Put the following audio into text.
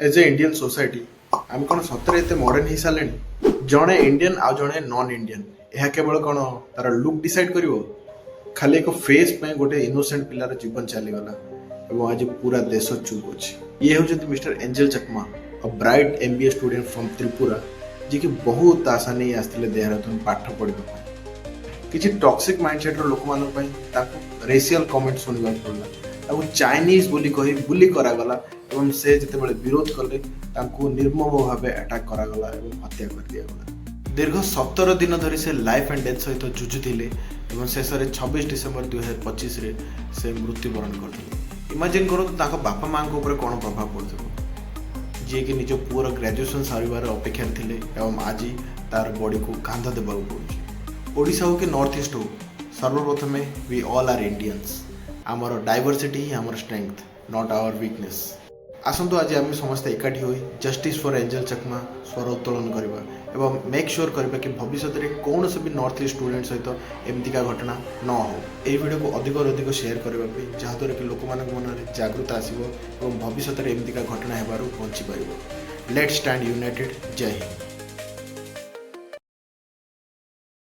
Age ଏ Indian society, ଆମେ କ'ଣ ସତରେ ଏତେ ମଡର୍ଣ୍ଣ ହେଇସାରିଲେଣି? ଜଣେ ଇଣ୍ଡିଆନ୍ ଆଉ ଜଣେ ନନ୍ ଇଣ୍ଡିଆନ୍, ଏହା କେବଳ କ'ଣ ତାର ଲୁକ୍ ଡିସାଇଡ୍ କରିବ? ଖାଲି ଏକ ଫେସ୍ ପାଇଁ ଗୋଟେ ଇନୋସେଣ୍ଟ ପିଲାର ଜୀବନ ଚାଲିଗଲା ଏବଂ ଆଜି ପୁରା ଦେଶ ଚୁପ୍ ଅଛି। ଇଏ ହେଉଛନ୍ତି mister angel Chakma, a bright MBA student from Tripura, ଯିଏକି ବହୁତ ଆଶା ନେଇ ଆସିଥିଲେ ଦେହରାଦୁନ ପାଠ ପଢ଼ିବା ପାଇଁ। କିଛି ଟକ୍ସିକ୍ ମାଇଣ୍ଡସେଟ୍ର ଲୋକମାନଙ୍କ ପାଇଁ ତାଙ୍କୁ ରେସିଆଲ କମେଣ୍ଟ ଶୁଣିବାକୁ ପଡ଼ିଲା। ତାଙ୍କୁ ଚାଇନିଜ୍ ବୋଲି କହି ବୁଲି କରାଗଲା ଏବଂ ସେ ଯେତେବେଳେ ବିରୋଧ କଲେ, ତାଙ୍କୁ ନିର୍ମମ ଭାବେ ଆଟାକ୍ କରାଗଲା ଏବଂ ହତ୍ୟା କରିଦିଆଗଲା। ଦୀର୍ଘ 17 ଦିନ ଧରି ସେ ଲାଇଫ୍ ଆଣ୍ଡ ଡେଥ୍ ସହିତ ଯୁଝୁଥିଲେ ଏବଂ ଶେଷରେ 26 ଡିସେମ୍ବର 2025ରେ ସେ ମୃତ୍ୟୁବରଣ କରିଥିଲେ। ଇମାଜିନ୍ କରନ୍ତୁ, ତାଙ୍କ ବାପା ମାଆଙ୍କ ଉପରେ କ'ଣ ପ୍ରଭାବ ପଡ଼ୁଥିବ, ଯିଏକି ନିଜ ପୁଅର ଗ୍ରାଜୁଏସନ୍ ସରିବାର ଅପେକ୍ଷାରେ ଥିଲେ ଏବଂ ଆଜି ତାର ବଡ଼ିକୁ କାନ୍ଧ ଦେବାକୁ ପଡ଼ୁଛି। ଓଡ଼ିଶା ହଉ କି ନର୍ଥ ଇଷ୍ଟ ହଉ, ସର୍ବପ୍ରଥମେ we all are Indians. ଆମର ଡାଇଭର୍ସିଟି ହିଁ ଆମର ଷ୍ଟ୍ରେଙ୍ଗଥ, not hour weakness. ଆସନ୍ତୁ, ଆଜି ଆମେ ସମସ୍ତେ ଏକାଠି ହୋଇ ଜଷ୍ଟିସ୍ ଫର୍ ଏଞ୍ଜେଲ ଚକମା ସ୍ୱର ଉତ୍ତୋଳନ କରିବା ଏବଂ ମେକ୍ ସିଓର କରିବା କି ଭବିଷ୍ୟତରେ କୌଣସି ବି ନର୍ଥ ଇଷ୍ଟ ଷ୍ଟୁଡେଣ୍ଟ ସହିତ ଏମିତିକା ଘଟଣା ନ ହେଉ। ଏହି ଭିଡ଼ିଓକୁ ଅଧିକରୁ ଅଧିକ ସେୟାର କରିବା ପାଇଁ, ଯାହାଦ୍ୱାରା କି ଲୋକମାନଙ୍କ ମନରେ ଜାଗୃତ ଆସିବ ଏବଂ ଭବିଷ୍ୟତରେ ଏମିତିକା ଘଟଣା ହେବାରୁ ବଞ୍ଚିପାରିବ। Let's stand united. Jay Hind.